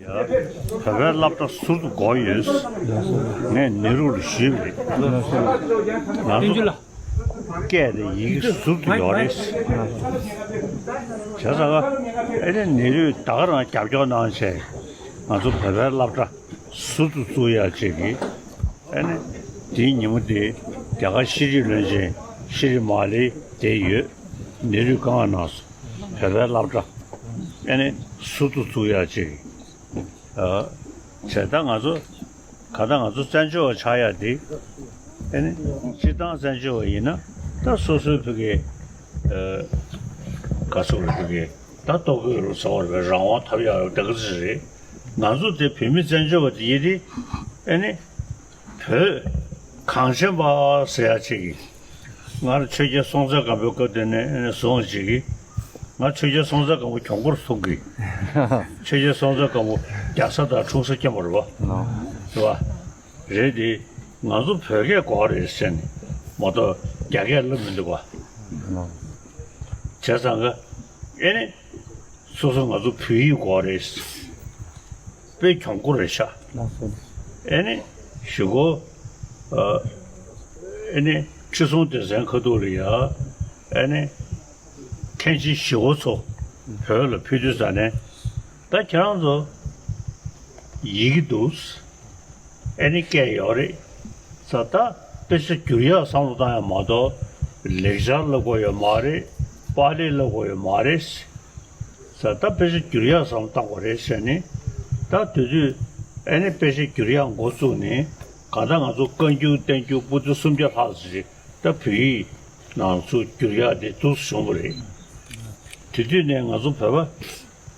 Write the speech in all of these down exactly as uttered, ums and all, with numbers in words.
བོད་པའི་སློབ་གྲྭ་ཟུར་དུ་དགོས་ཡོད། ངས་ནེ་རུ་ལ་ཞུས་པ་རེད། ང་ཚོ་སྐད་དང་ཡི་གེ་ཟུར་དུ་ཡོད་རེད། བྱས་ཙང་ཨེ་ནི་ནེ་རུས་ད་ག་རང་རྒྱབ་སྐྱོར་གནང་བྱས། ང་ཚོ་བོད་པའི་སློབ་གྲྭ་ཟུར་དུ་བཙུགས་ཡག་ཅིག་གི་ཨེ་ནི་དེའི་ཉིན་མོ་དེ་རྒྱ་གར་ཤེས་རིག་བློན་ཆེན་ཤྲི་མ་ལི་དེ་ཡོད། ནེ་རུས་བཀའ་མངགས་གནང་སོང་། བོད་པའི་སློབ་གྲྭ་ཨེ་ནི་ཟུར་དུ་བཙུགས་ཡག་ཅིག་ཨ། བྱས་ད་ང་ཚོ་ག་ད་ང་ཚོ་བཙན་བྱོལ་བ་ཆགས་ཡག་དེ་ཨེ་ནི་སྤྱིར་བཏང་བཙན་བྱོལ་བ་ཡིན་ན་ད་སོ་སོའི་ཕ་གི་ཨ་ག་ཚོད་རེད། ཕ་གི་ད་ལྟོ་གོས་རུ་ཚོགས་རེད། རང་དབང་ཐོབ་ཡག་རེད། ད་ག་ཚོད་རེད། ང་ཚོ་དེ་བོད་མི་བཙན་བྱོལ་བ་དེ་ཡིན་དེ་ཨེ་ནི་བོད་གངས་ཅན་པ་ཟེར་ཡག་ཅིག་གི་ང་ལ་ཆོས་རྒྱལ་སྲོང་བཙན་སྒམ་པོའི་སྐབས་དེ་ནས་བཟུང་ཅིག་གིས་ང་ཆོས་རྒྱལ་སྲོང་བཙན་སྒམ་པོ་གྱོང་པོར་མཐོང་གི། ཆོས་རྒྱལ་སྲོང་བཙན་སྒམ་པོ་རྒྱ་བཟའ་དང་འཁྲུངས་ས་སྐྱེ་བོ་རེད་པ། རེད་པ། རེད་དེ་ང་ཚོ་བོད་སྐད་དགོས་རེད་ཟེར་ནས་མ་གཏོགས་རྒྱ་སྐད་ལབ་མི་འདུག་པ། བྱས་ཙང་ག་ཨེ་ནི། སོ་སོ་ང་ཚོ་བོད་ཡིག་དགོས་རེད། དཔེ་གྱོང་པོ་རེད་ཤག་ཨེ་ནི་གཞུག་གུ་ཨ་ཨེ་ནི་ཁྲི་སྲོང་ལྡེ་བཙན་ཁ་ཐུག་ལ་ཡ་ཨེ་ནི་མཁན་ཆེན་ཞི་བ་འཚོ་བོད་ལ་ཕེབས་དུས་ཙ་ནས་ད་ཁྱེད་རང་ཚོ་ཡི་གེ་འདུག་ཨེ་ནི་སྐད་ཡོད་རེད། ས་ད་དཔེ་ཆ་བསྒྱུར་ཡག་བསམ་བློ་བཏང་ཡག་མ་གཏོགས་ལེགས་སྦྱར་ལབ་དགོས་ཡོད་མ་རེད། པཱ་ལི་ལབ་དགོས་ཡོད་མ་རེད། ས་ད་དཔེ་ཆ་བསྒྱུར་ཡག་བསམ་བློ་བཏང་དགོས་རེད་ཟེར་ནས་ད་དུས་ཚོད་ཨེ་ནི་དཔེ་ཆ་བསྒྱུར་ཡག་འགོ་བཙུགས་ནས་གང་ལྟར་ང་ཚོ་བཀའ་འགྱུར་བསྟན་འགྱུར་པོ་ཏི་སུམ་བརྒྱ་ལྷག་ཙམ་ཞིག་ད་བོད་ཡིག་ནང་ཚུར་བསྒྱུར་ཡག་དེ་འདུག་སེ་བྱུང་བ་རེད། དེ་དུས་ནས་ང་ཚོ་བོད་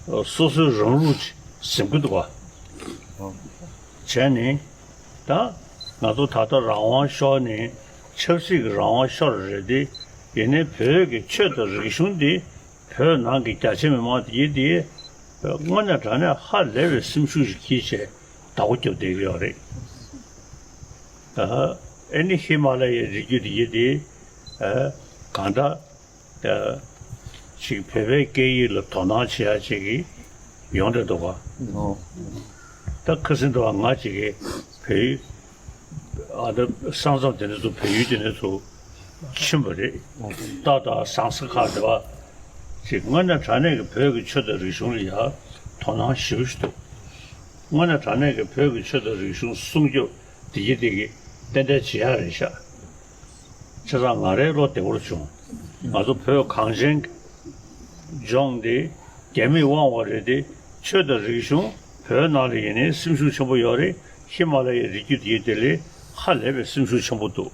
པ་སོ་སོའི་རང་ལུགས་ཅིག་འཛིན་གྱི་འདུག་ག་བྱས་ནས་ད་ང་ཚོ་ད་ལྟ་རང་དབང་ཤོར་ནས་ཆབ་སྲིད་ཀྱི་རང་དབང་ཤོར་རེད་དེ། ཡིན་ནའི་བོད་ཀྱི་ཆོས་དང་རིག་གཞུང་འདི་བོད་ནང་གི་རྒྱ་ཆེ་མི་མང་དེ་ཡིན་དེ་དངོས་གནས་དྲང་གནས་ཧ་ལས་པའི་སེམས་ཤུགས་ཤིག་སྐྱེས་བྱས་བདག་པོ་རྒྱབ་བསྡད་ཀྱི་ཡོད་རེད། ཨ་ཨེ་ནི་ཧི་མ་ལ་ཡའི་རི་རྒྱུད་དེ་ཡིན་དེ་ཨ་གང་ལྟར། ཅིག་བོད་པའི་སྐད་ཡིག་ལ་དོ་སྣང་བྱེད་ཡ་ཅིག་གི་ཡོང་བསྡད་འདུག་ག་ད་ཁ་སང་དུ་བ་ང་ཅིག་གི་བོད་ཡིག་ཨ་ད་ས་མཚམས་དེ་འདྲ་ཚོ་བོད་ཡུལ་དེ་འདྲ་ཚོ་ཕྱིན་པ་རེད། རྟ་དང་ཟངས་ས་ཁག་དེ་བ་ཅིག་དངོས་གནས་དྲང་གནས་ཀྱི་བོད་ཀྱི་ཆོས་དང་རིག་གཞུང་ལ་ཡ་དོ་སྣང་ཞེ་པོ་ཞིག་འདུག་དངོས་གནས་དྲང་གནས་ཀྱི་བོད་ཀྱི་ཆོས་དང་རིག་གཞུང་སྲུང་སྐྱོབ་བདེ་སྐྱིད་དེ་གི་ཏན་ཏན་བྱེད་ཡ་རེད་ཤག་བྱས་ཙང་ང་རའི་བློ་བདེ་པོར་བྱུང་། ང་ཚོ་བོད་གངས་ཅན་ལྗོངས་འདི་རྒྱ་མིས་དབང་བ་རེད་དེ། ཆོས་དང་རིག་གཞུང་བོད་ནང་ལ་ཡིན་ནའི་སེམས་ཤུགས་ཆེན་པོ་ཡོད་རེད། ཧི་མ་ལ་ཡའི་རི་རྒྱུད་དེའི་དེ་ལས་ཧ་ལས་པའི་སེམས་ཤུགས་ཆེན་པོ་འདུག་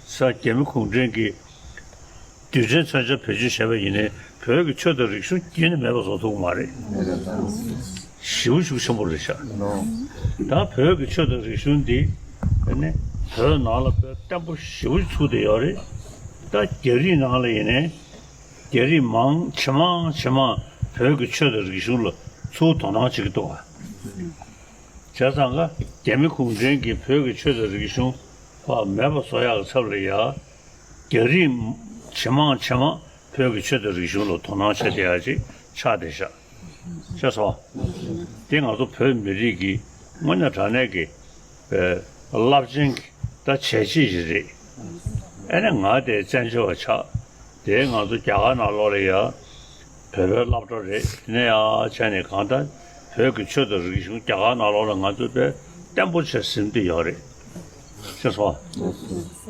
ས་རྒྱ་མི་གུང་ཁྲན་གྱིས་རྡུལ་ཕྲན་མཚོན་ཆ་བེད་སྤྱོད་བྱས་པ་ཡིན་ནའི་བོད་ཀྱི་ཆོས་དང་རིག་གཞུང་རྒྱུན་ནས་མེད་པ་བཟོ་ཐུབ་ཀྱི་མ་རེད། ཞེ་པོ་ཤུགས་ཆེན་པོ་རེད་ཤག་ད་བོད་ཀྱི་ཆོས་དང་རིག་གཞུང་འདི་ནི་བོད་ནང་ལ་དཔེ་བརྟན་པོ་ཞེ་པོ་ཚུགས་བསྡད་ཡོད་རེད། ད་རྒྱ་རིགས་ནང་ལ་ཡིན་ནའི་རྒྱ་རིགས་མང་ཇེ་མང་ཇེ་མང་བོད་ཀྱི་ཆོས་དང་རིག་གཞུང་ལ་ཚུར་དོ་སྣང་བྱེད་ཀྱི་འདུག་ག་བྱས་ཙང་ཀ་རྒྱ་མི་གུང་ཁྲན་གྱིས་བོད་ཀྱི་ཆོས་དང་རིག་གཞུང་ཕར་མེད་པ་བཟོ་ཡག་གི་ཚབ་ལ་ཡ། རྒྱ་རིགས་ཇེ་མང་ཇེ་མང་བོད་ཀྱི་ཆོས་དང་རིག་གཞུང་ལ་དོ་སྣང་བྱེད་བསྡད་ཡག་ཅིག་ཆགས་བསྡད་ཤག་ཤེས་སོང་། འདི་ང་ཚོ་བོད་མི་རིགས་ཀྱི་དངོས་གནས་དྲང་གནས་ཀྱི་རླབས་ཆེན་གྱི་ད་བྱས་རྗེས་ཞིག་རེད། ཨ་ནི་ང་དེ་བཙན་བྱོལ་བ་ཆགས། དེ་ང་ཚོ་རྒྱ་གར་ནང་ལོགས་ལ་ཡ་བོད་པའི་སློབ་གྲྭ་རེད། དེ་ནས་ཡ་བྱས་ནས་གང་ལྟར་བོད་ཀྱི་ཆོས་དང་རིག་གཞུང་རྒྱ་གར་ནང་ལོགས་ལ་ང་ཚོ་དཔེ་བརྟན་པོ་བྱས་ཟིན་བསྡད་ཡོད་རེད། ཤེས་སོང་།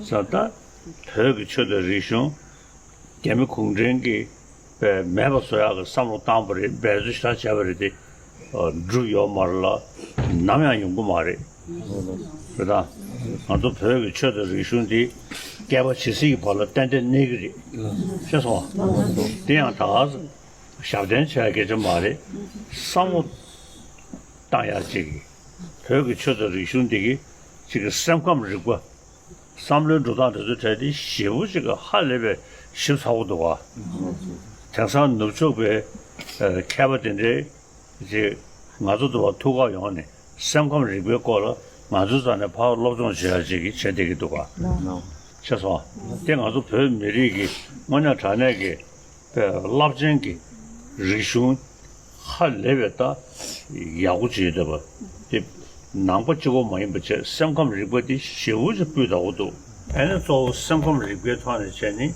ས་ད་བོད་ཀྱི་ཆོས་དང་རིག་གཞུང་རྒྱ་མི་གུང་ཁྲན་གྱིས་པའི་མེད་པ་བཟོ་ཡག་གི་བསམ་བློ་བཏང་བ་རེད། འབད་རྩོལ་ཞེ་དྲག་བྱས་པ་རེད་དེ། འགྲུབ་ཡོད་མ་རེད་ལ། ནམ་ཡང་ཡོང་གི་མ་རེད། རེད་ད། ང་ཚོ་བོད་ཀྱི་ཆོས་དང་རིག་གཞུང་འདི་བསྐལ་པ་ཇི་སྲིད་ཀྱི་བར་ལ་ཏན་ཏན་གནས་ཀྱི་རེད། ཤེས་སོང་བ། དེ་ཡང་ད་ག་ས་ཞབས་བརྟན་བྱས་སྐད་ཆ་མ་རེད། བསམ་བློ་བཏང་ཡག་ཅིག་གིས་བོད་ཀྱི་ཆོས་དང་རིག་གཞུང་འདི་གི་ཅིག་གི་སེམས་ཁམས་རིག་པ། བསམ་བློའི་འགྲོ་སྟངས་དེ་ཚོའི་གྲས་དེ་ཞེ་པོ་ཅིག་གི་ཧ་ལས་པའི་ཞིབ་ཚགས་པོ་འདུག་ག་དེང་སང་ནུབ་ཕྱོགས་པའི་མཁས་པ་དེ་འདྲའི་ཅིག་ང་ཚོ་འདི་བར་ཐུག་ག་ཡོང་ནས་སེམས་ཁམས་རིག་པའི་སྐོར་ལ་ང་ཚོའི་རྩ་ནས་ཕར་སློབ་སྦྱོང་བྱེད་ཡ་ཅིག་གི་བྱེད་བསྡད་ཀྱི་འདུག་ག་ཤེས་སོང་། དེ་ང་ཚོ་བོད་མི་རིགས་ཀྱི་དངོས་གནས་དྲང་གནས་ཀྱི་པའི་རླབས་ཆེན་གྱི་རིག་གཞུང་ ཧ་ལས་པའི་ད་ཡག་པོ་བྱེད་འདོད་པ་དེ་ནང་པ་གཅིག་པོ་མ་ཡིན་པ་བྱས། སེམས་ཁམས་རིག་པ་དེ་ཞེ་པོ་ཅིག་སྤུས་དག་པོ་འདུག་ཨ་ནི་གཙོ་བོ་སེམས་ཁམས་རིག་པའི་ཐོག་ནས་བྱས་ནས་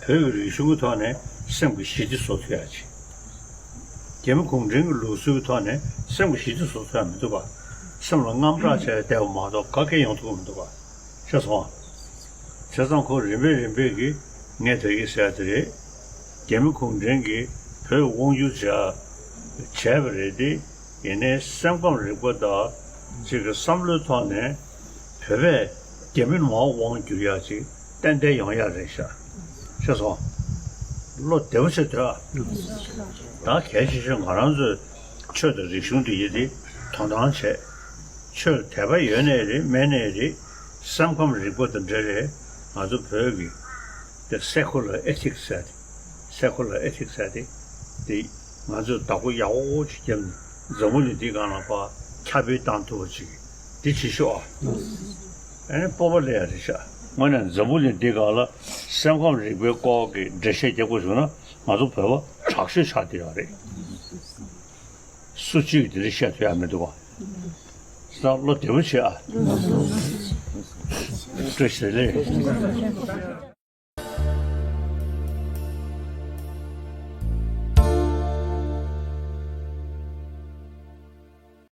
བོད་ཀྱི་རིག་གཞུང་གི་ཐོག་ནས་སེམས་ཀྱི་ཞི་བདེ་བཟོ་ཐུབ་ཡག་ཅིག་རྒྱ་མི་གུང་ཁྲན་གྱི་ལུགས་སྲོལ་གྱི་ཐོག་ནས་སེམས་ཀྱི་ཞི་བདེ་བཟོ་ཐུབ་ཡག་མི་འདུག་ག་སེམས་ལ་དངངས་སྐྲག་བྱས་བསྡད་པ་མ་གཏོགས་ག་གེ་ཡོང་ཐུབ་ཀྱི་མི་འདུག་ག་ཤེས་སོང་ཨ། བྱས་ཙང་ཁོ་རིམ་པས་རིམ་པས་ཀྱིས་ངས་ད་གིན་ཟེར་ཡག་དེ་རེད། རྒྱ་མི་གུང་ཁྲན་གྱིས་བོད་དབང་བསྒྱུར་བྱས་བྱས་པ་རེད་དེ། ཡིན་ནའི་སེམས་ཁམས་རིག་པ་དང་གཅིག་གི་བསམ་བློའི་ཐོག་ནས་བོད་པས་རྒྱ་མི་མར་དབང་བསྒྱུར་ཡག་ཅིག་ཏན་ཏན་ཡོང་ཡག་རེད་ཤག་ཤེས་སོང་། བློ་བདེ་པོ་བྱེད་ཐུབ་ཨ། ད་གལ་ཆེ་ཤོས་ང་རང་ཚོས་ཆོས་དང་རིག་གཞུང་འདི་ཡི་དེ་དོ་སྣང་བྱས། ཆོས་དད་པ་ཡོད་ནའི་རེད་མེད་ནའི་རེད། སེམས་ཁམས་རིག་པ་དང་འབྲེལ་རེད། ང་ཚོ་བོད་ཀྱི་དེ་སེ་ཁུ་ལར་ཨེ་ཐིག་ཟེར་ཏེ། སེ་ཁུ་ལར་ཨེ་ཐིག་ཟེར་ཏེ། དེ་ང་ཚོས་བདག་པོ་ཡག་པོ་ཅིག་བརྒྱབ་ནས་འཛམ་བུ་གླིང་འདི་སྒང་ལ་ཕར་ཁྱབ་སྤེལ་བཏང་ཐུབ་པ་ཅིག་འདི་བྱེད་ཤོག་ཨ། ཨ་ནི་སྤོབས་པ་སླེབས་ཡག་རེད་ཤག་དངོས་གནས་འཛམ་བུ་གླིང་འདི་སྒང་ལ་སེམས་ཁམས་རིག་པའི་སྐོར་གྱི་འགྲེལ་བཤད་རྒྱག་དགོས་བྱུང་ན་ང་ཚོ་བོད་པ་དྲག་ཤོས་ཆགས་བསྡད་ཡོད་རེད། སུ་གཅིག་གིས་དེ་འདྲ་བཤད་ཐུབ་ཡག་མི་འདུག་ག་བསམ་བློ་བདེ་པོ་བྱེད་ཨ། བཀྲ་ཤིས་བདེ་ལེགས།